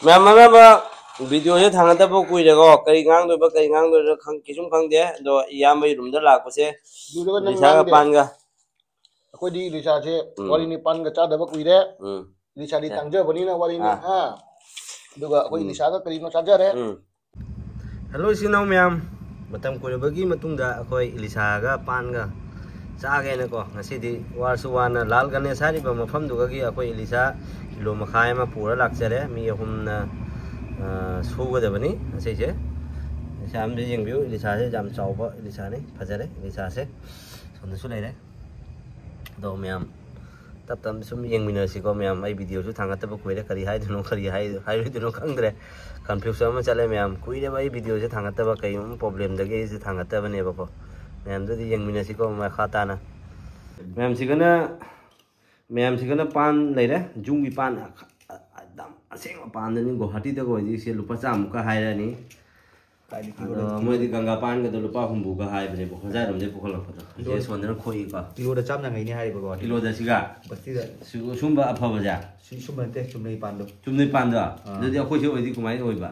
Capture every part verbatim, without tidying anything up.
ꯃꯌꯥꯝ ꯑꯅꯝꯕ ꯚꯤꯗꯤꯑꯣꯁꯦ ꯊꯥꯡꯒꯠꯇꯕ ꯀꯨꯏꯔꯦꯀꯣ, ꯀꯔꯤ ꯉꯥꯡꯗꯣꯏꯕ ꯀꯔꯤ ꯉꯥꯡꯗꯣꯏꯕ ꯈꯪ- ꯀꯩꯁꯨꯝ ꯈꯪꯗꯦ꯫ ꯑꯗꯣ ꯏꯌꯥꯝꯕꯒꯤ ꯔꯨꯝꯗ ꯂꯥꯛꯄꯁꯦ ꯏꯂꯤꯁꯥꯒ ꯄꯥꯟꯒ꯫ ꯑꯩꯈꯣꯏꯗꯤ ꯏꯂꯤꯁꯥꯁꯦ ꯎꯝ꯫ ꯋꯥꯔꯤꯅꯤ, ꯄꯥꯟꯒ ꯆꯥꯗꯕ ꯀꯨꯏꯔꯦ꯫ ꯎꯝ꯫ ꯏꯂꯤꯁꯥꯗꯤ ꯇꯥꯡꯖꯕꯅꯤꯅ ꯋꯥꯔꯤꯅꯤ꯫ ꯑꯥ꯫ ꯍꯥ? ꯑꯗꯨꯒ ꯑꯩꯈꯣꯏ ꯎꯝ꯫ ꯏꯂꯤꯁꯥꯒ ꯀꯔꯤꯅꯣ ꯆꯥꯖꯔꯦ꯫ ꯎꯝ꯫ ꯍꯜꯂꯣ ꯏꯆꯤꯟ ꯏꯅꯥꯎ ꯃꯌꯥꯝ, ꯃꯇꯝ ꯀꯨꯏꯔꯕꯒꯤ ꯃꯇꯨꯡꯗ ꯑꯩꯈꯣꯏ ꯏꯂꯤꯁꯥꯒ ꯄꯥꯟꯒ ꯆꯥꯒꯦꯅꯀꯣ, ꯉꯁꯤꯗꯤ ꯋꯥꯔꯁꯨ ꯋꯥꯅ ꯂꯥꯜ ꯒꯅꯦꯁ ꯍꯥꯏꯔꯤꯕ ꯃꯐꯝꯗꯨꯒꯤ ꯑꯩꯈꯣꯏ ꯏꯂꯤꯁꯥ ꯀꯤꯂꯣ ꯃꯈꯥꯏ ꯑꯃ ꯄꯨꯔ ꯂꯥꯛꯆꯔꯦ꯫ ꯃꯤ ꯑꯍꯨꯝꯅ, ꯑ, ꯁꯨꯒꯗꯕꯅꯤ ꯉꯁꯤꯁꯦ꯫ ꯏꯂꯤꯁꯥ ꯑꯃꯗꯤ ꯌꯦꯡꯕꯤꯌꯨ, ꯏꯂꯤꯁꯥꯁꯦ ꯌꯥꯝ ꯆꯥꯎꯕ ꯏꯂꯤꯁꯥꯅꯤ, ꯐꯖꯔꯦ ꯏꯂꯤꯁꯥꯁꯦ꯫ ꯁꯣꯝꯗꯁꯨ ꯂꯩꯔꯦ꯫ ꯑꯗꯣ ꯃꯌꯥꯝ ꯇꯞ ꯇꯞꯅ ꯁꯨꯝ ꯌꯦꯡꯃꯤꯟꯅꯁꯤꯀꯣ ꯃꯌꯥꯝ꯫ ꯑꯩ ꯚꯤꯗꯤꯑꯣꯁꯨ ꯊꯥꯡꯒꯠꯇꯕ ꯀꯨꯏꯔꯦ, ꯀꯔꯤ ꯍꯥꯏꯗꯣꯏꯅꯣ ꯀꯔꯤ ꯍꯥꯏ-, ꯍꯥꯏꯔꯣꯏꯗꯣꯏꯅꯣ ꯈꯪꯗ꯭ꯔꯦ꯫ ꯀꯟꯐ꯭ꯌꯨꯁ ꯑꯃ ꯆꯠꯂꯦ ꯃꯌꯥꯝ꯫ ꯀꯨꯏꯔꯦꯕ ꯑꯩ ꯚꯤꯗꯤꯑꯣꯁꯦ ꯊꯥꯡꯒꯠꯇꯕ, ꯀꯩꯒꯨꯝꯕ ꯄ꯭ꯔꯣꯕ꯭ꯂꯦꯝꯗꯒꯤ ꯑꯩꯁꯦ ꯊꯥꯡꯒꯠꯇꯕꯅꯦꯕꯀꯣ꯫ ꯃꯌꯥꯝꯗꯨꯗꯤ ꯌꯦꯡꯃꯤꯟꯅꯁꯤꯀꯣ ꯃꯈꯥ ꯇꯥꯅ꯫ ꯃꯌꯥꯝꯁꯤꯒꯅ, ꯃꯌꯥꯝꯁꯤꯒꯅ ꯄꯥꯟ ꯂꯩꯔꯦ, ꯌꯨꯝꯒꯤ ꯄꯥꯟ, ꯑ-, ꯑ-, ꯑꯗꯨꯝ ꯑꯁꯦꯡꯕ ꯄꯥꯟꯗꯨꯅꯤ꯫ ꯒꯨꯋꯥꯍꯥꯇꯤꯗꯒ ꯑꯣꯏꯗꯤ ꯁꯦ ꯂꯨꯄꯥ ꯆꯥꯝꯃꯨꯛꯀ ꯍꯥꯏꯔꯅꯤ꯫ ꯀꯥꯏꯗꯤ ꯑꯗꯣ ꯀꯤꯂꯣꯗ ꯃꯣꯏꯗꯤ ꯒꯪꯒꯥ ꯄꯥꯟꯒꯗꯣ ꯂꯨꯄꯥ ꯍꯨꯝꯐꯨꯒ ꯍꯥꯏꯕꯅꯦꯕ, ꯍꯣꯖꯥꯏꯔꯣꯝꯗꯩ ꯄꯨꯈꯠꯂꯛꯄꯗꯣ꯫ ꯀꯤꯂꯣ-, ꯍꯧꯖꯤꯛ ꯁꯣꯟꯗꯅ ꯈꯣꯏꯒꯤꯀꯣ꯫ ꯀꯤꯂꯣꯗ ꯆꯥꯝ ꯌꯥꯡꯈꯩꯅꯤ ꯍꯥꯏꯔꯤꯕꯀꯣ꯫ ꯀꯤꯂꯣꯗ ꯁꯤꯒ? ꯕꯁꯇꯤꯗ꯫ ꯁꯤ-, ꯁꯨꯝꯕ ꯑꯐꯕꯁꯦ? ꯁꯤ ꯁꯨꯝꯕ ꯅꯠꯇꯦ, ꯆꯨꯝꯅꯩ ꯄꯥꯟꯗꯣ꯫ ꯆꯨꯝꯅꯩ ꯄꯥꯟꯗꯣ? ꯑꯥ꯫ ꯑꯗꯨꯗꯤ ꯑꯩꯈꯣꯏꯁꯦ ꯑꯣꯏꯗꯤ ꯀꯃꯥꯏꯅ ꯑꯣꯏꯕ?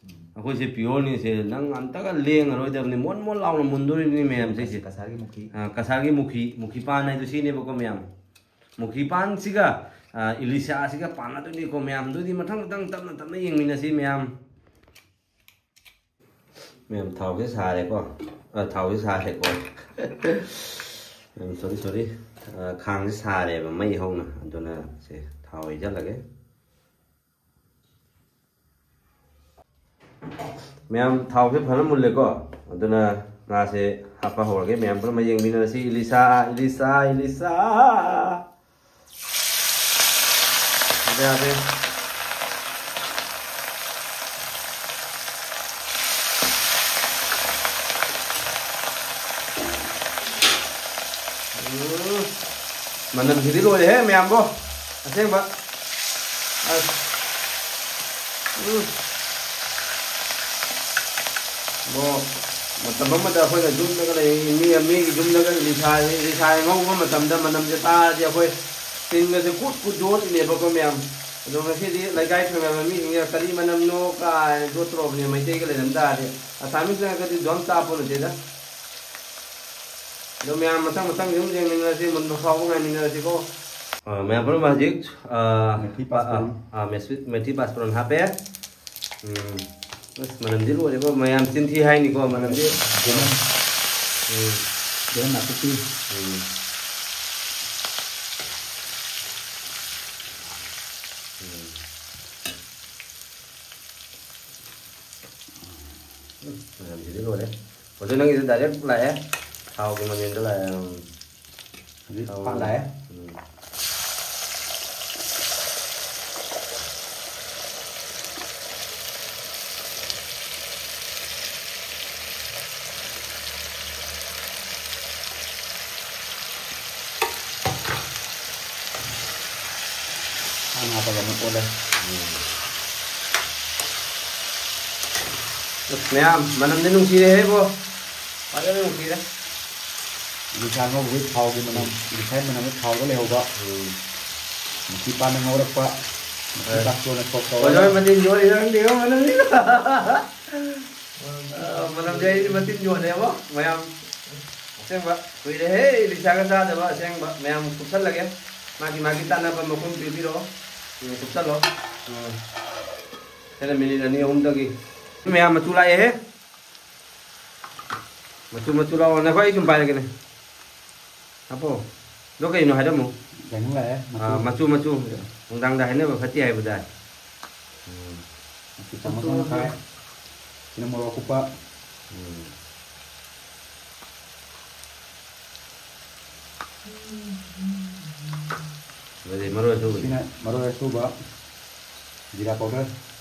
ꯎꯝ꯫ ꯑꯩꯈꯣꯏꯁꯦ ꯄꯤꯌꯣꯔꯅꯤ ꯁꯦ, ꯅꯪ ꯑꯝꯇꯒ ꯂꯦꯡꯉꯔꯣꯏꯗꯕꯅꯤ, ꯃꯣꯟ ꯃꯣꯟ ꯂꯥꯎꯅ ꯃꯨꯟꯗꯣꯔꯤꯕꯅꯤ ꯃꯌꯥꯝꯁꯦ꯫ ꯀꯁꯥꯔꯒꯤ ꯃꯨꯈꯤ꯫ ꯑꯥ, ꯀꯁꯥꯔꯒꯤ ꯃꯨꯈꯤ, ꯃꯨꯈꯤ ꯄꯥꯟ ꯍꯥꯏꯗꯣ ꯁꯤꯅꯦꯕꯀꯣ ꯃꯌꯥꯝ꯫ ꯃꯨꯈꯤ ꯄꯥꯟꯁꯤꯒ, ꯑꯥ, ꯏꯂꯤꯁꯥꯁꯤꯒ ꯄꯥꯟꯅꯗꯣꯏꯅꯤꯀꯣ ꯃꯌꯥꯝ꯫ ꯑꯗꯨꯗꯤ ꯃꯊꯪ ꯃꯊꯪ ꯇꯞꯅ ꯇꯞꯅ ꯌꯦꯡꯃꯤꯟꯅꯁꯤ ꯃꯌꯥꯝ꯫ ꯃꯌꯥꯝ, ꯊꯥꯎꯁꯦ ꯁꯥꯔꯦꯀꯣ꯫ ꯑ, ꯊꯥꯎꯁꯦ ꯁꯥꯔꯦꯀꯣ꯫ ꯃꯌꯥꯝ, ꯁꯣꯔꯤ, ꯁꯣꯔꯤ꯫ ꯑ, ꯈꯥꯡꯁꯦ ꯁꯥꯔꯦꯕ ꯃꯩ ꯍꯧꯅ꯫ ꯑꯗꯨꯅ ꯁꯦ ꯊꯥꯎ ꯍꯩꯖꯤꯜꯂꯒꯦ꯫ ꯃꯌꯥꯝ, ꯊꯥꯎꯁꯦ ꯐꯖꯅ ꯃꯨꯜꯂꯦꯀꯣ꯫ ꯑꯗꯨꯅ ꯉꯥꯁꯦ ꯍꯥꯞꯄ ꯍꯧꯔꯒꯦ꯫ ꯃꯌꯥꯝ ꯄꯨꯝꯅꯃꯛ ꯌꯦꯡꯃꯤꯟꯅꯔꯁꯤ꯫ ꯏꯂꯤꯁꯥ, ꯏꯂꯤꯁꯥ, ꯏꯂꯤꯁꯥ꯫ ꯌꯥꯗꯦ, ꯌꯥꯗꯦ꯫ ꯎꯝ꯫ ꯃꯅꯝꯁꯤꯗꯤ ꯂꯣꯏꯔꯦꯍꯦ, ꯃꯌꯥꯝꯕꯣ꯫ ꯑꯁꯦꯡꯕ꯫ ꯑꯁ꯫ ꯎꯝ꯫ ꯑꯣ, ꯃꯇꯝ ꯑꯃꯗ ꯑꯩꯈꯣꯏꯅ ꯌꯨꯝꯗꯒ ꯂꯩ, ꯃꯤ, ꯃꯤꯒꯤ ꯌꯨꯝꯗꯒ ꯏꯂꯤꯁꯥ, ꯏꯂꯤꯁꯥ ꯉꯧꯕ ꯃꯇꯝꯗ ꯃꯅꯝꯁꯦ ꯇꯥꯔꯗꯤ ꯑꯩꯈꯣꯏ ꯇꯤꯟꯒꯁꯦ ꯀꯨꯠ ꯀꯨꯠ ꯌꯣꯠꯂꯤꯅꯦꯕꯀꯣ ꯃꯌꯥꯝ꯫ ꯑꯗꯣ ꯉꯁꯤꯗꯤ ꯂꯩꯀꯥꯏ ꯊꯪꯅꯕ ꯃꯤꯁꯤꯡꯁꯦ ꯀꯔꯤ ꯃꯅꯝꯅꯣ ꯀꯥꯏꯅ ꯌꯣꯠꯇ꯭ꯔꯣꯕꯅꯦ, ꯃꯩꯇꯩꯒ ꯂꯩꯔꯝ ꯇꯥꯔꯗꯤ꯫ ꯑꯁꯥꯃꯤꯁꯅ ꯀꯗꯤ ꯖꯣꯝ ꯆꯥꯄꯣ ꯅꯠꯇꯦꯗ꯫ ꯑꯗꯣ ꯃꯌꯥꯝ ꯃꯊꯪ ꯃꯊꯪ ꯑꯗꯨꯝ ꯌꯦꯡꯃꯤꯟꯅꯔꯁꯤ, ꯃꯨꯟꯕ ꯐꯥꯎꯕ ꯉꯥꯏꯃꯤꯟꯅꯔꯁꯤꯀꯣ꯫ ꯑ, ꯃꯌꯥꯝ ꯄꯨꯝꯅꯃꯛ ꯍꯧꯖꯤꯛ, ꯑ, ꯃꯦꯊꯤ ꯄꯥꯁ ꯑ, ꯄꯨꯔꯣꯟ꯫ ꯑ, ꯃꯦꯊꯤ, ꯃꯦꯊꯤ ꯄꯥꯁ ꯄꯨꯔꯣꯟ ꯍꯥꯞꯄꯦ꯫ ꯎꯝ꯫ ꯑꯁ, ꯃꯅꯝꯗꯤ ꯂꯣꯏꯔꯦꯀꯣ, ꯃꯌꯥꯝ ꯆꯤꯟꯊꯤ ꯍꯥꯏꯅꯤꯀꯣ, ꯃꯅꯝꯗꯤ꯫ ꯆꯦꯅꯝ꯫ ꯎꯝ꯫ ꯆꯦꯅꯝ ꯅꯥꯀꯨꯞꯄꯤ꯫ ꯎꯝ꯫ ꯎꯝ꯫ ꯎꯝ, ꯃꯅꯝꯁꯤꯗꯤ ꯂꯣꯏꯔꯦ꯫ ꯑꯣꯖꯥ, ꯅꯪꯒꯤꯗꯤ direct ꯂꯥꯛꯑꯦ꯫ ꯊꯥꯎꯒꯤ ꯃꯅꯤꯟꯗ ꯂꯥꯛꯑꯦ꯫ ꯎꯝ꯫ ꯍꯧꯖꯤꯛ ꯊꯥꯎ ꯐꯥꯠ ꯂꯥꯛꯑꯦ꯫ ꯎꯝ꯫ ꯁꯥ ꯉꯥ ꯇꯧꯕ ꯑꯃ ꯑꯣꯜꯂꯦ꯫ ꯎꯝ꯫ ꯑꯁ, ꯃꯌꯥꯝ, ꯃꯅꯝꯗꯤ ꯅꯨꯡꯁꯤꯔꯦꯍꯦ, ꯏꯕꯣ꯫ ꯐꯖꯅ ꯅꯨꯡꯁꯤꯔꯦ꯫ ꯏꯂꯤꯁꯥ ꯉꯧꯕꯒꯤ ꯊꯥꯎꯒꯤ ꯃꯅꯝ, ꯎꯝ꯫ ꯏꯂꯤꯁꯥꯒꯤ ꯃꯅꯝꯗꯤ ꯊꯥꯎꯗ ꯂꯩꯍꯧꯕ꯫ ꯎꯝ꯫ ꯃꯁꯤ ꯄꯥꯟꯅ ꯉꯧꯔꯛꯄ, ꯃꯁꯤ ꯑꯦ꯫ ꯆꯥꯛ ꯆꯣꯟꯅ ꯁꯣꯛ ꯇꯧꯔꯒ꯫ ꯑꯣꯖꯥ ꯍꯣꯏ ꯃꯇꯤꯟ ꯌꯣꯠꯂꯤꯔ ꯈꯪꯗꯦ, ꯏꯕꯣ, ꯃꯅꯝꯁꯤꯅ꯫ ꯑ, ꯃꯅꯝꯁꯦ ꯑꯩꯗꯤ ꯃꯇꯤꯟ ꯌꯣꯠꯂꯦꯕꯣ, ꯃꯌꯥꯝ꯫ ꯑꯁꯦꯡꯕ, ꯀꯨꯏꯔꯦꯍꯦ ꯏꯂꯤꯁꯥꯒ ꯆꯥꯗꯕ, ꯑꯁꯦꯡꯕ꯫ ꯃꯌꯥꯝ ꯀꯨꯞꯁꯜꯂꯒꯦ꯫ ꯃꯥꯒꯤ, ꯃꯥꯒꯤ ꯆꯥꯟꯅꯕ ꯃꯈꯨꯝ ꯄꯤꯕꯤꯔꯛꯑꯣ꯫ ꯎꯝ, ꯀꯨꯞꯁꯜꯂꯣ꯫ ꯎꯝ꯫ ꯁꯤꯅ ꯃꯤꯅꯤꯠ ꯑꯅꯤ ꯑꯍꯨꯝꯗꯒꯤ꯫ ꯃꯌꯥꯝ ꯃꯆꯨ ꯂꯥꯛꯑꯦꯍꯦ꯫ ꯃꯆꯨ, ꯃꯆꯨ ꯂꯥꯛꯑꯣ꯫ ꯉꯥꯏꯈꯣ, ꯑꯩ ꯁꯨꯝ ꯄꯥꯏꯔꯒꯦꯅꯦ꯫ ꯍꯥꯞꯄꯣ꯫ ꯑꯗꯣ ꯀꯩꯅꯣ ꯍꯥꯏꯔꯝꯃꯨ꯫ ꯌꯥꯏꯉꯪ ꯂꯥꯛꯑꯦ, ꯃꯆꯨ꯫ ꯑꯥ, ꯃꯆꯨ, ꯃꯆꯨ꯫ ꯅꯨꯡꯗꯥꯡꯗ ꯍꯥꯏꯅꯕ ꯐꯠꯇꯦ ꯍꯥꯏꯕꯗꯥꯏ? ꯎꯝ꯫ ꯃꯆꯨ ꯆꯥꯃꯁ ꯑꯃ ꯈꯥꯏ꯫ ꯁꯤꯅ ꯃꯣꯔꯣꯛ ꯑꯀꯨꯞꯄ꯫ ꯎꯝ꯫ ꯑꯗꯨꯗꯤ ꯃꯔꯣꯏ ꯑꯁꯨꯕꯗꯤ? ꯁꯤꯅ ꯃꯔꯣꯏ ꯑꯁꯨꯕ, ꯖꯤꯔꯥ powder꯫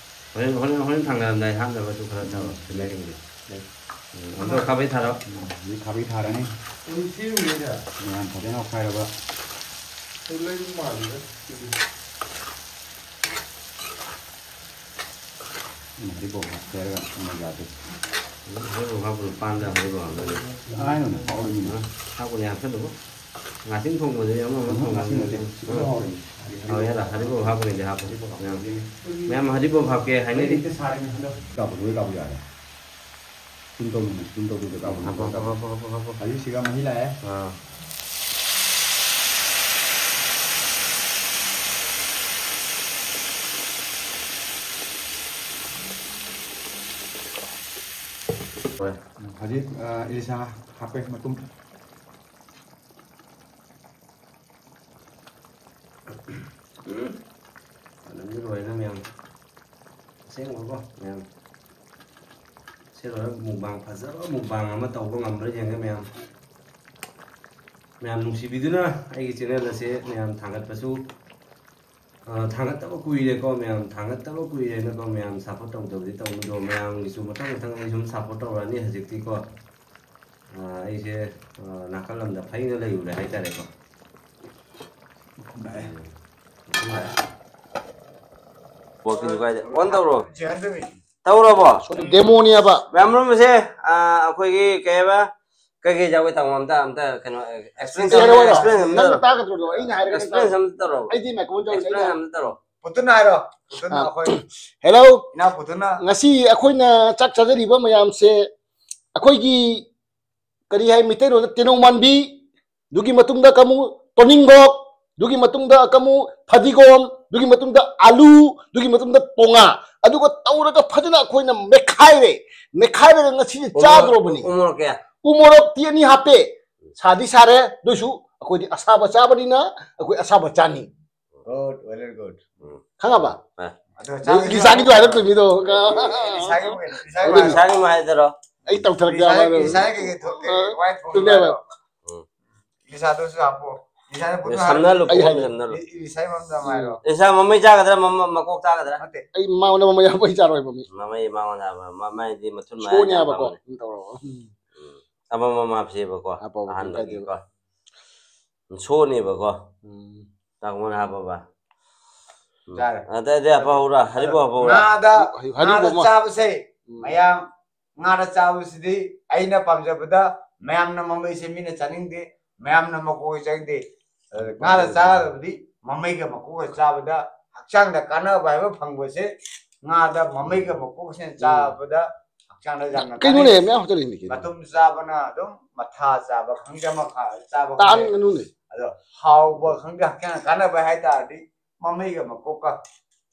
ꯍꯣꯔꯦꯟ, ꯍꯣꯔꯦꯟ, ꯍꯣꯔꯦꯟ ꯊꯥꯡꯅꯔꯝꯗꯥꯏ ꯍꯥꯞꯅꯕꯁꯨ ꯈꯔ ꯇꯧꯔꯣ, ꯎꯝ꯫ ꯁꯦꯝꯖꯤꯟꯒꯦ꯫ ꯂꯩ꯫ ꯎꯝ, ꯑꯗꯣ ꯈꯥꯕꯩ ꯊꯥꯔꯛꯑꯣ꯫ ꯎꯝ, ꯍꯧꯖꯤꯛ ꯈꯥꯕꯩ ꯊꯥꯔꯅꯤ꯫ ꯎꯝ, ꯁꯤ ꯎꯔꯦꯗ꯫ ꯃꯌꯥꯝ ꯐꯖꯅ ꯑꯣꯠꯈꯥꯏꯔꯕ꯫ ꯑꯗꯨ ꯂꯩꯕ ꯃꯥꯜꯂꯤꯗ, ꯁꯤꯗꯤ꯫ ꯎꯝ, ꯍꯔꯤꯕꯣꯞ ꯍꯥꯞꯀꯦ ꯍꯥꯏꯔꯒ ꯑꯃ ꯌꯥꯗꯦ꯫ ꯎꯝ, ꯍꯔꯤꯕꯣꯞ ꯍꯥꯞꯄꯗꯣ ꯄꯥꯟꯗ ꯍꯔꯤꯕꯣꯞ ꯍꯥꯞꯅꯗꯦ꯫ ꯍꯥꯏꯅꯨꯅꯦ, ꯍꯥꯎꯔꯤꯃꯤꯅꯦ꯫ ꯎꯝ, ꯍꯥꯞꯄꯨꯅꯦ, ꯍꯥꯞꯆꯜꯂꯨꯀꯣ꯫ ꯉꯥꯁꯤꯡ ꯊꯣꯡꯕꯗꯨꯗꯤ ꯑꯃ ꯑꯃ ꯎꯝ, ꯊꯣꯡꯕꯗꯨꯗꯤ꯫ ꯉꯥꯁꯤꯡ ꯅꯠꯇꯦ, ꯁꯤꯗ ꯎꯝ꯫ ꯍꯥꯎꯔꯤꯃꯤ꯫ ꯍꯥꯎ, ꯌꯥꯔꯦ, ꯍꯔꯤꯕꯣꯞ ꯍꯥꯞꯄꯒꯤꯗꯤ ꯍꯥꯞꯄꯣ꯫ ꯃꯌꯥꯝ, ꯃꯌꯥꯝ ꯍꯔꯤꯕꯣꯞ ꯍꯥꯞꯀꯦ ꯍꯥꯏꯅꯔꯤ꯫ ꯀꯥꯞꯄꯨ, ꯂꯣꯏ ꯀꯥꯞꯄꯨ ꯌꯥꯔꯦ꯫ ꯁꯨꯝ ꯇꯧꯅꯨ, ꯁꯨꯝ ꯇꯧꯗꯣꯏꯗ ꯀꯥꯞꯄꯨ, ꯁꯨꯝ ꯍꯥꯞꯄꯣ, ꯇꯧ꯫ ꯍꯥꯞꯄꯣ, ꯍꯥꯞꯄꯣ, ꯍꯥꯞꯄꯣ꯫ ꯍꯧꯖꯤꯛ ꯁꯤꯒ ꯃꯍꯤ ꯂꯥꯛꯑꯦ꯫ ꯑꯥ꯫ ꯍꯣꯏ꯫ ꯎꯝ, ꯍꯧꯖꯤꯛ, ꯑ, ꯏꯂꯤꯁꯥ ꯍꯥꯞꯄꯦ ꯃꯇꯨꯝ꯫ ꯎꯝ꯫ ꯃꯅꯝꯗꯤ ꯂꯣꯏꯔꯦꯗ ꯃꯌꯥꯝ꯫ ꯑꯁꯦꯡꯕꯀꯣ ꯃꯌꯥꯝ꯫ ꯁꯤ ꯂꯣꯏꯔꯒ mukbang, ꯐꯖꯕ mukbang ꯑꯃ ꯇꯧꯕ ꯉꯝꯕ꯭ꯔꯥ ꯌꯦꯡꯒꯦ ꯃꯌꯥꯝ꯫ ꯃꯌꯥꯝ ꯅꯨꯡꯁꯤꯕꯤꯗꯨꯅ ꯑꯩꯒꯤ channel ꯑꯁꯦ ꯃꯌꯥꯝ ꯊꯥꯡꯒꯠꯄꯁꯨ, ꯑ, ꯊꯥꯡꯒꯠꯇꯕ ꯀꯨꯏꯔꯦꯀꯣ ꯃꯌꯥꯝ, ꯊꯥꯡꯒꯠꯇꯕ ꯀꯨꯏꯔꯦꯅꯀꯣ ꯃꯌꯥꯝ support ꯇꯧꯗꯕꯗꯤ ꯇꯧꯕꯗꯣ ꯃꯌꯥꯝꯒꯤꯁꯨ ꯃꯊꯪ ꯃꯊꯪ ꯑꯩ ꯁꯨꯝ support ꯇꯧꯔꯛꯑꯅꯤ ꯍꯧꯖꯤꯛꯇꯤꯀꯣ꯫ ꯑ, ꯑꯩꯁꯦ, ꯑ, ꯅꯥꯀꯜ ꯂꯝꯗ ꯐꯩꯅ ꯂꯩꯔꯨꯔꯦ ꯍꯥꯏꯇꯥꯔꯦꯀꯣ꯫ ꯋꯥꯀꯤꯡꯁꯨ ꯀꯥꯏꯗ? On ꯇꯧꯔꯣ꯫ ꯇꯧꯔꯕꯣ? Demoꯅꯦꯕ꯫ ꯃꯌꯥꯝ ꯄꯨꯝꯅꯃꯛꯁꯦ, ꯑ, ꯑꯩꯈꯣꯏꯒꯤ ꯀꯩ ꯍꯥꯏꯕ? ꯀꯩꯀꯩ ꯌꯥꯎꯒꯦ ꯇꯥꯃꯣ? ꯑꯝꯇ, ꯑꯝꯇ ꯀꯩꯅꯣ, explain ꯁꯤ ꯍꯥꯏꯔꯛꯑꯣ꯫ Explain ꯑꯝꯇ ꯅꯪꯅ ꯇꯧꯔꯣ꯫ ꯇꯥꯒꯗ꯭ꯔꯣ? ꯑꯩꯅ ꯍꯥꯏꯔꯒ explain ꯇꯥꯎ꯫ ꯑꯝꯇ ꯇꯧꯔꯣ꯫ ꯑꯩꯗꯤ microphone ꯇꯧꯔꯤꯅꯦ, explain ꯑꯩꯅ ꯑꯝꯇ ꯇꯧꯔꯣ꯫ ꯄꯨꯇꯨꯅ ꯍꯥꯏꯔꯣ꯫ ꯄꯨꯇꯨꯅ ꯑ꯫ ꯑꯩꯈꯣꯏ hello꯫ ꯏꯅꯥꯎ ꯄꯨꯇꯨꯅ꯫ ꯉꯁꯤ ꯑꯩꯈꯣꯏꯅ ꯆꯥꯛ ꯆꯥꯖꯔꯤꯕ ꯃꯌꯥꯝꯁꯦ ꯑꯩꯈꯣꯏꯒꯤ ꯀꯔꯤ ꯍꯥꯏ ꯃꯩꯇꯩꯂꯣꯟꯗ ꯇꯦꯅꯧ ꯃꯥꯟꯕꯤ, ꯑꯗꯨꯒꯤ ꯃꯇꯨꯡꯗ ꯀꯃꯨ ꯇꯣꯅꯤꯡꯈꯣꯛ, ꯑꯗꯨꯒꯤ ꯃꯇꯨꯡꯗ ꯀꯃꯨ ꯐꯗꯤꯒꯣꯝ, ꯑꯗꯨꯒꯤ ꯃꯇꯨꯡꯗ ꯑꯂꯨ, ꯑꯗꯨꯒꯤ ꯃꯇꯨꯡꯗ ꯇꯣꯉꯥ, ꯑꯗꯨꯒ ꯇꯧꯔꯒ ꯐꯖꯅ ꯑꯩꯈꯣꯏꯅ ꯃꯦꯠꯈꯥꯏꯔꯦ꯫ ꯃꯦꯠꯈꯥꯏꯔꯒ ꯉꯁꯤꯁꯦ ꯎ ꯃꯣꯔꯣꯛ, ꯆꯥꯗ꯭ꯔꯣꯕꯅꯤ꯫ ꯎ ꯃꯣꯔꯣꯛ ꯀꯌꯥ? ꯎ ꯃꯣꯔꯣꯛ ꯇꯤ ꯑꯅꯤ ꯍꯥꯞꯄꯦ꯫ ꯁꯥꯗꯤ ꯁꯥꯔꯦ, ꯑꯗꯨꯏꯁꯨ ꯑꯩꯈꯣꯏꯗꯤ ꯑꯁꯥꯕ ꯆꯥꯕꯅꯤꯅ ꯑꯩꯈꯣꯏ ꯑꯁꯥꯕ ꯆꯥꯅꯤ꯫ Good, very good. ꯎꯝ꯫ ꯈꯪꯉꯕ? ꯑꯦ꯫ ꯑꯗꯣ ꯆꯥꯕꯁꯨ ꯂꯤꯁꯥꯒꯤꯗꯣ ꯍꯥꯏꯔꯛꯇꯣꯏ ꯃꯤꯗꯣ꯫ ꯂꯤꯁꯥꯒꯤ ꯑꯃ ꯀꯩꯅꯣ? ꯂꯤꯁꯥꯒꯤ ꯑꯗꯨ ꯑꯃ ꯍꯥꯏꯔꯣ꯫ ꯂꯤꯁꯥꯒꯤ ꯑꯃ ꯍꯥꯏꯗꯔꯣ? ꯑꯩ ꯇꯧꯊꯔꯛꯀꯦ ꯂꯤꯁꯥꯒꯤ, ꯍꯥꯏꯕ ꯍꯥꯏꯔꯣ꯫ ꯂꯤꯁꯥꯒꯤ ꯀꯩꯀꯩ ꯑ, ꯋꯥꯏ ꯊꯣꯛꯀꯦ ꯆꯨꯝꯃꯦꯕ꯫ ꯍꯥꯏꯔꯣ? ꯎꯝ꯫ ꯂꯤꯁꯥꯗꯨꯁꯨ ꯍꯥꯞꯄꯣ꯫ ꯂꯤꯁꯥꯅ ꯄꯨꯟꯅ ꯁꯝꯅ ꯍꯥꯏꯔꯣ꯫ ꯂꯨ-, ꯑꯩ ꯍꯥꯏꯒꯦ꯫ ꯁꯝꯅ ꯂꯨ-, ꯂꯤ-, ꯂꯤꯁꯥꯒꯤ ꯃꯔꯝꯗ ꯑꯃ ꯍꯥꯏꯔꯣ꯫ ꯎꯝ꯫ ꯂꯤꯁꯥ ꯃꯃꯩ ꯆꯥꯒꯗ꯭ꯔꯥ, ꯃꯃ-, ꯃꯀꯣꯛ ꯆꯥꯒꯗ꯭ꯔꯥ? ꯅꯠꯇꯦ꯫ ꯑꯩ ꯃꯉꯣꯟꯗ ꯃꯃꯩ ꯍꯥꯞꯄ ꯑꯩ ꯆꯥꯔꯣꯏꯕ ꯃꯤ꯫ ꯃꯃꯩ ꯃꯉꯣꯟꯗ ꯍꯥꯞꯄ, ꯃ-, ꯃꯃꯩꯗꯤ ꯃꯊꯨꯟ ꯃꯌꯥ ꯁꯣꯛꯅꯤ ꯌꯥꯝ ꯍꯥꯏꯕꯀꯣ꯫ ꯐꯕꯅꯦ꯫ ꯎꯝ, ꯇꯧꯔꯛꯑꯣ꯫ ꯎꯝ꯫ ꯎꯝ꯫ ꯑꯃꯃꯝ ꯍꯥꯞꯁꯦꯕꯀꯣ꯫ ꯍꯥꯞꯄꯣ, ꯍꯥꯞꯄꯣ, ꯑꯍꯥꯟꯕꯒꯤꯀꯣ꯫ ꯀꯥꯏꯗꯦꯕ꯫ ꯁꯣꯛꯅꯦꯕꯀꯣ꯫ ꯎꯝ꯫ ꯇꯥꯡꯃꯣꯟ ꯍꯥꯞꯄꯕ꯫ ꯎꯝ꯫ ꯌꯥꯔꯦ꯫ ꯑꯗꯩꯗꯤ ꯍꯥꯄ ꯍꯧꯔ, ꯍꯔꯤꯕꯣ ꯍꯥꯄ ꯍꯧꯔ꯫ ꯉꯥꯗ, ꯍꯔꯤ-, ꯍꯔꯤꯕꯣ ꯉꯥꯗ ꯑꯃ꯫ ꯆꯥꯕꯁꯦ ꯎꯝ꯫ ꯃꯌꯥꯝ ꯉꯥꯗ ꯆꯥꯕꯁꯤꯗꯤ ꯑꯩꯅ ꯄꯥꯝꯖꯕꯗ ꯃꯌꯥꯝꯅ ꯃꯃꯩꯁꯦ ꯃꯤꯅ ꯆꯥꯅꯤꯡꯗꯦ, ꯃꯌꯥꯝꯅ ꯃꯀꯣꯛꯁꯦ ꯆꯥꯅꯤꯡꯗꯦ꯫ ꯑꯗ ꯉꯥꯗ ꯆꯥꯒꯗꯕꯗꯤ ꯃꯃꯩꯒ ꯃꯀꯣꯛꯀ ꯆꯥꯕꯗ ꯍꯛꯆꯥꯡꯗ ꯀꯥꯟꯅꯕ ꯍꯥꯏꯕ ꯐꯪꯕꯁꯦ ꯉꯥꯗ ꯃꯃꯩꯒ ꯃꯀꯣꯛꯁꯤꯅ ꯆꯥꯕꯗ ꯍꯛꯆꯥꯡꯗ ꯌꯥꯝꯅ ꯀꯩꯅꯣꯅꯦ ꯀꯥꯟꯅꯩ꯫ ꯃꯌꯥꯝ ꯍꯥꯞꯆꯜꯂꯤꯅꯤ ꯀꯩꯅꯣ꯫ ꯃꯇꯨꯝ ꯆꯥꯕꯅ ꯑꯗꯨꯝ ꯃꯊꯥ ꯆꯥꯕ ꯈꯪꯗꯦ, ꯑꯃ ꯆꯥꯕ ꯈꯪꯗꯦ꯫ ꯇꯥꯡꯒꯅꯨꯅꯦ꯫ ꯑꯗꯣ ꯍꯥꯎꯕ ꯈꯪꯗꯦ, ꯍꯛꯆꯥꯡ ꯀꯥꯟꯅꯕ ꯍꯥꯏꯇꯥꯔꯗꯤ ꯃꯃꯩꯒ ꯃꯀꯣꯛꯀ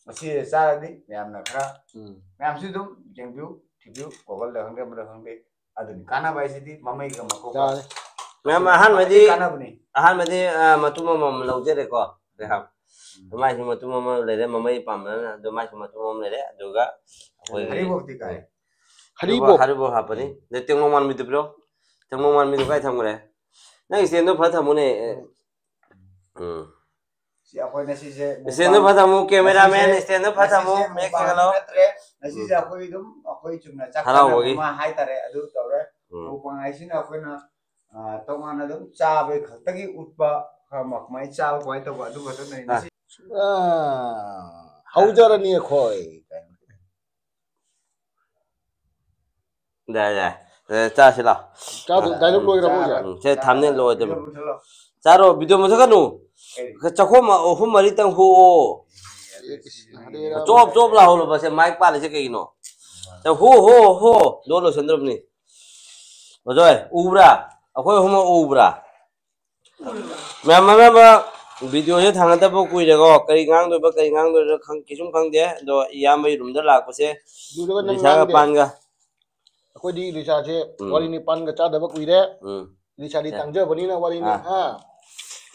ꯃꯁꯤ ꯆꯥꯔꯗꯤ ꯃꯌꯥꯝꯅ ꯈꯔ, ꯎꯝ꯫ ꯃꯌꯥꯝꯁꯨ ꯑꯗꯨꯝ ꯌꯦꯡꯕꯤꯌꯨ, ꯊꯤꯕꯤꯌꯨ, Google-ꯗ ꯈꯪꯗꯦ, ꯑꯃꯗ ꯈꯪꯗꯦ꯫ ꯑꯗꯨꯅꯤ ꯀꯥꯟꯅꯕ ꯍꯥꯏꯁꯤꯗꯤ ꯃꯃꯩꯒ ꯃꯀꯣꯛꯀ꯫ ꯌꯥꯔꯦ꯫ ꯃꯌꯥꯝ ꯑꯍꯥꯟꯕꯗꯤ, ꯈ꯭ꯋꯥꯏꯗꯒꯤ ꯀꯥꯟꯅꯕꯅꯤ꯫ ꯑꯍꯥꯟꯕꯗꯤ, ꯑ, ꯃꯇꯨꯝ ꯑꯃꯃꯝ ꯂꯧꯖꯔꯦꯀꯣ꯫ ꯔꯦꯍꯥꯝ꯫ ꯎꯝ꯫ ꯃꯥꯏꯁꯨ ꯃꯇꯨꯝ ꯑꯃ ꯂꯩꯔꯦ, ꯃꯃꯩ ꯄꯥꯝꯕꯅ ꯑꯗꯨ ꯃꯥꯏꯁꯨ ꯃꯇꯨꯝ ꯑꯃ ꯂꯩꯔꯦ, ꯑꯗꯨꯒ ꯑꯩꯈꯣꯏꯒꯤ ꯍꯔꯤꯕꯣꯞꯇꯤ ꯀꯥꯏ? ꯍꯔꯤꯕꯣꯞ꯫ ꯍꯔꯤꯕꯣꯞ ꯍꯥꯞꯄꯅꯤ꯫ ꯑꯗꯩ ꯇꯦꯡꯅꯧ ꯃꯥꯟꯕꯤꯗꯨ ꯄꯤꯔꯣ꯫ ꯇꯦꯡꯅꯧ ꯃꯥꯟꯕꯤꯗꯨ ꯀꯥꯏ ꯊꯝꯈ꯭ꯔꯦ? ꯅꯪ stand-ꯗꯣ ꯐꯖ ꯊꯝꯃꯨꯅꯦ꯫ ꯎꯝ꯫ ꯁꯤ ꯑꯩꯈꯣꯏ ꯉꯁꯤꯁꯦ stand-ꯗꯣ ꯃꯨꯛꯕꯥꯡ-, ꯐꯖ ꯊꯝꯃꯨ, cameraman, ꯉꯁꯤꯁꯦ, stand-ꯗꯣ ꯐꯖ ꯊꯝꯃꯨ, ꯉꯁꯤꯁꯦ ꯃꯌꯦꯛ ꯃꯨꯛꯕꯥꯡ ꯁꯦꯡꯅ ꯂꯥꯎ꯫ ꯅꯠꯇ꯭ꯔꯦ꯫ ꯉꯁꯤꯁꯦ ꯎꯝ꯫ ꯑꯩꯈꯣꯏ ꯑꯗꯨꯝ, ꯑꯩꯈꯣꯏ ꯆꯨꯝꯅ ꯆꯥꯛ ꯍꯔꯥꯎꯕꯒꯤ꯫ ꯆꯥꯅꯕ ꯑꯃ ꯍꯥꯏꯇꯥꯔꯦ, ꯑꯗꯨ ꯇꯧꯔꯦ꯫ ꯎꯝ꯫ ꯃꯨꯛꯕꯥꯡ ꯍꯥꯏꯁꯤꯅ ꯑꯩꯈꯣꯏꯅ, ꯑ, ꯇꯣꯉꯥꯟꯅ ꯑꯗꯨꯝ ꯆꯥꯕꯒꯤ ꯈꯛꯇꯒꯤ ꯎꯠꯄ, ꯈꯔ ꯀꯃꯥꯏꯅ ꯆꯥꯕ, ꯀꯃꯥꯏꯅ ꯇꯧꯕ, ꯑꯗꯨ ꯈꯛꯇꯅꯦ꯫ ꯑ꯫ ꯉꯁꯤ ꯑ, ꯍꯧꯖꯔꯅꯤ ꯑꯩꯈꯣꯏ꯫ ꯌꯥꯏ, ꯌꯥꯏ꯫ ꯑꯦ, ꯆꯥꯁꯤ ꯂꯥꯎ꯫ ꯆꯥꯗꯣ, ꯑ, direct ꯂꯣꯏꯈ꯭ꯔꯕꯣ ꯍꯧꯖꯤꯛ? ꯎꯝ, ꯁꯦ, thumbnail ꯂꯣꯏꯔꯗꯕꯅꯤ꯫ ꯆꯥꯔꯣ, video ꯃꯨꯊꯠꯀꯅꯨ꯫ ꯆꯥꯈꯣꯝ ꯑꯍꯨꯝ ꯃꯔꯤꯇꯪ ꯍꯣꯛꯑꯣ꯫ ꯍꯔꯦ ꯆꯣꯞ ꯆꯣꯞ ꯂꯥꯎꯍꯜꯂꯣꯕ꯫ ꯁꯦ, mic ꯄꯥꯜꯂꯤꯁꯦ ꯀꯩꯒꯤꯅꯣ? ꯁꯦ, ꯍꯣ, ꯍꯣ, ꯍꯣ꯫ ꯂꯣꯏ ꯂꯣꯏꯁꯟꯗ꯭ꯔꯕꯅꯤ꯫ ꯑꯣꯖꯣꯏ, ꯎꯕ꯭ꯔꯥ? ꯑꯩꯈꯣꯏ ꯑꯍꯨꯝꯃꯛ ꯎꯕ꯭ꯔꯥ? ꯃꯌꯥꯝ ꯑꯃ video-ꯁꯦ ꯊꯥꯡꯒꯠꯇꯕ ꯀꯨꯏꯔꯦꯀꯣ꯫ ꯀꯔꯤ ꯉꯥꯡꯗꯣꯏꯕ, ꯀꯔꯤ ꯉꯥꯡꯗꯣꯏꯕ ꯈꯪ-, ꯀꯩꯁꯨꯝ ꯈꯪꯗꯦ꯫ ꯑꯗꯣ ꯏꯌꯥꯝꯕꯒꯤ room-ꯗ ꯂꯥꯛꯄꯁꯦ ꯑꯗꯨꯗꯨꯒ ꯅꯪ ꯏꯂꯤꯁꯥꯒ ꯉꯥꯡꯗꯦ꯫ ꯄꯥꯟꯒ꯫ ꯑꯩꯈꯣꯏꯗꯤ ꯏꯂꯤꯁꯥꯁꯦ ꯎꯝ꯫ ꯋꯥꯔꯤ ꯅꯤꯄꯥꯟꯒ ꯆꯥꯗꯕ ꯀꯨꯏꯔꯦ꯫ ꯎꯝ꯫ ꯏꯂꯤꯁꯥꯗꯤ ꯌꯥ꯫ ꯇꯥꯡꯖꯕꯅꯤꯅ ꯋꯥꯔꯤꯅꯤ꯫ ꯑꯥ꯫ ꯍꯥ?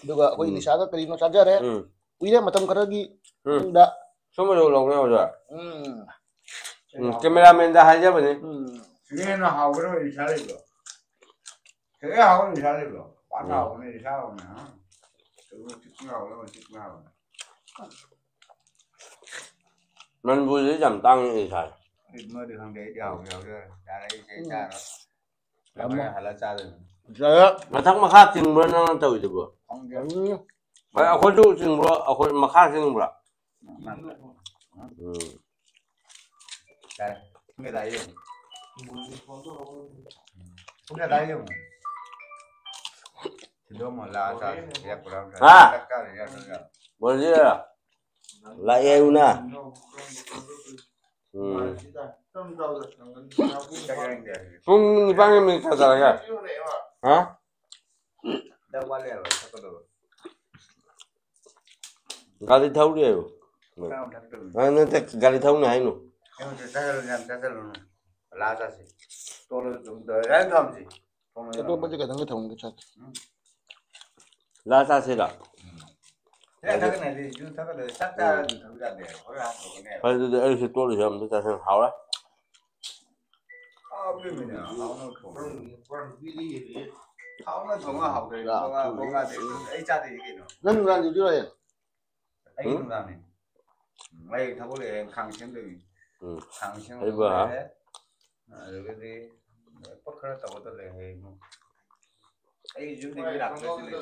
ꯑꯗꯨꯒ ꯑꯩꯈꯣꯏ ꯎꯝ꯫ ꯏꯂꯤꯁꯥꯒ ꯀꯔꯤꯅꯣ ꯆꯥꯖꯔꯦ꯫ ꯎꯝ꯫ ꯀꯨꯏꯔꯦ ꯃꯇꯝ ꯈꯔꯒꯤ ꯎꯝ꯫ ꯃꯇꯨꯡꯗ꯫ ꯁꯨꯝꯕ ꯂꯧ-, ꯂꯧꯅꯩ ꯑꯣꯖꯥ꯫ ꯎꯝ꯫ ꯎꯝ, cameraman-ꯗ ꯍꯥꯏꯖꯕꯅꯤ꯫ ꯎꯝ꯫ ꯁꯤꯗ ꯍꯦꯟꯅ ꯍꯥꯎꯒꯗꯕ ꯏꯂꯤꯁꯥ ꯂꯩꯕ꯭ꯔꯣ? ꯁꯤꯗ ꯍꯥꯎꯕ ꯏꯂꯤꯁꯥ ꯂꯩꯕ꯭ꯔꯣ? ꯄꯥꯟ ꯎꯝ꯫ ꯍꯥꯎꯕꯅꯦ, ꯏꯂꯤꯁꯥ ꯍꯥꯎꯕꯅꯦ, ꯍꯥ? ꯁꯤꯗ ꯆꯤꯛꯄꯅ ꯍꯥꯎꯒꯗꯕ, ꯆꯤꯛꯄꯅ ꯍꯥꯎꯕꯅꯦ꯫ ꯃꯅꯤꯄꯨꯔꯗꯗꯤ ꯌꯥꯝ ꯇꯥꯡꯉꯤ ꯏꯂꯤꯁꯥꯁꯦ꯫ ꯑꯩ ꯃꯗꯨ ꯈꯪꯗꯦ, ꯑꯩꯗꯤ ꯍꯥꯎꯕ ꯌꯥꯎꯖꯔꯦ꯫ ꯌꯥꯔꯦ, ꯑꯩ ꯆꯩ ꯎꯝ꯫ ꯆꯥꯔꯣꯏ꯫ ꯌꯥꯝ ꯍꯣꯔꯦꯟ ꯍꯜꯂ ꯆꯥꯗꯣꯏꯅꯤ꯫ ꯌꯥꯔꯦ꯫ ꯃꯊꯛ ꯃꯈꯥ ꯆꯤꯡꯕ꯭ꯔꯣ ꯅꯪꯅ ꯇꯧꯔꯤꯗꯨꯕꯣ? ꯈꯪꯗꯦ꯫ ꯎꯝ꯫ ꯍꯣꯏ, ꯑꯩꯈꯣꯏꯁꯨ ꯆꯤꯡꯕ꯭ꯔꯣ? ꯑꯩꯈꯣꯏ ꯃꯈꯥ ꯆꯤꯡꯕ꯭ꯔꯣ? ꯎꯝ꯫ ꯌꯥꯔꯦ꯫ ꯄꯨꯡ ꯀꯌꯥ ꯇꯥꯔꯦ ꯌꯦꯡꯉꯨ꯫ ꯄꯨꯡ ꯀꯌꯥ ꯇꯥꯔꯦ ꯌꯦꯡꯉꯨ꯫ ꯊꯤꯟꯗꯣꯛꯑꯝꯃꯣ, ꯂꯥꯛꯑ ꯆꯥꯔꯁꯤ꯫ ꯍꯥ? ꯆꯥꯛ ꯆꯥꯔꯁꯤ, ꯆꯥꯛ ꯆꯥꯔꯁꯤ꯫ ꯕꯣꯟꯁꯤꯔ? ꯂꯥꯛꯑꯦ ꯍꯥꯏꯌꯨꯅ꯫ ꯎꯝ꯫ ꯄꯨꯡ ꯅꯤꯄꯥꯟꯒ ꯃꯤꯅꯤꯠ ꯀꯌꯥ ꯇꯥꯔꯒꯦ? ꯍꯥ? ꯒꯥꯔꯤ ꯊꯧꯔꯤ ꯍꯥꯏꯌꯨ꯫ ꯑ, ꯅꯠꯇꯦ, ꯒꯥꯔꯤ ꯊꯧꯅꯤ ꯍꯥꯏꯅꯨ꯫ ꯑꯇꯣꯞꯄꯗꯤ ꯀꯩꯗꯧꯅꯤ ꯊꯧꯅꯤ ꯆꯠ꯫ ꯂꯥ ꯆꯥꯁꯤꯔ? ꯍꯣꯏ, ꯑꯗꯨꯗꯤ ꯑꯩꯁꯨ ꯇꯣꯠꯂꯤꯁꯦ ꯑꯝꯇ ꯆꯥꯁꯤꯟ ꯍꯥꯎꯔꯦ꯫ ꯅꯪ ꯅꯨꯡꯗꯥꯡ duty ꯂꯣꯏꯔꯦ? ꯑꯩ ꯅꯨꯡꯗꯥꯡꯅꯤ꯫ ꯎꯝ, ꯑꯩ ꯊꯕꯛ ꯂꯩꯔꯦ, ꯈꯥꯡ ꯁꯦꯝꯗꯣꯏꯅꯤ꯫ ꯎꯝ꯫ ꯈꯥꯡ ꯁꯦꯝꯕ ꯍꯩꯕ꯫ ꯂꯣꯏꯔꯦ꯫ ꯑꯗꯨꯗꯒꯤꯗꯤ ꯄꯣꯠ ꯈꯔ ꯇꯧꯒꯗꯕ ꯂꯩ ꯍꯌꯦꯡ꯫ ꯑꯩ ꯌꯨꯝꯗꯒꯤ ꯂꯥꯛꯄꯗ ꯁꯤ ꯂꯩ꯫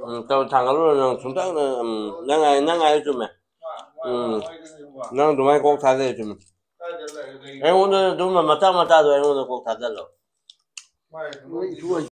ꯎꯝ, ꯇꯧ, ꯊꯥꯡꯒꯠꯂꯨꯔꯣ ꯅꯪ ꯁꯨꯝꯇꯪ, ꯎꯝ, ꯅꯪ ꯍꯥꯏ-, ꯅꯪ ꯍꯥꯏ ꯆꯨꯝꯃꯦ꯫ ꯎꯝ꯫ ꯅꯪ ꯑꯗꯨꯃꯥꯏꯅ ꯀꯣꯛ ꯊꯥꯗꯩ ꯆꯨꯝꯃꯦ꯫ ꯑꯩꯉꯣꯟꯗ ꯑꯗꯨꯝꯕ ꯃꯆꯥ ꯃꯆꯥꯗꯣ ꯑꯩꯉꯣꯟꯗ ꯀꯣꯛ ꯊꯥꯗꯜꯂꯣ꯫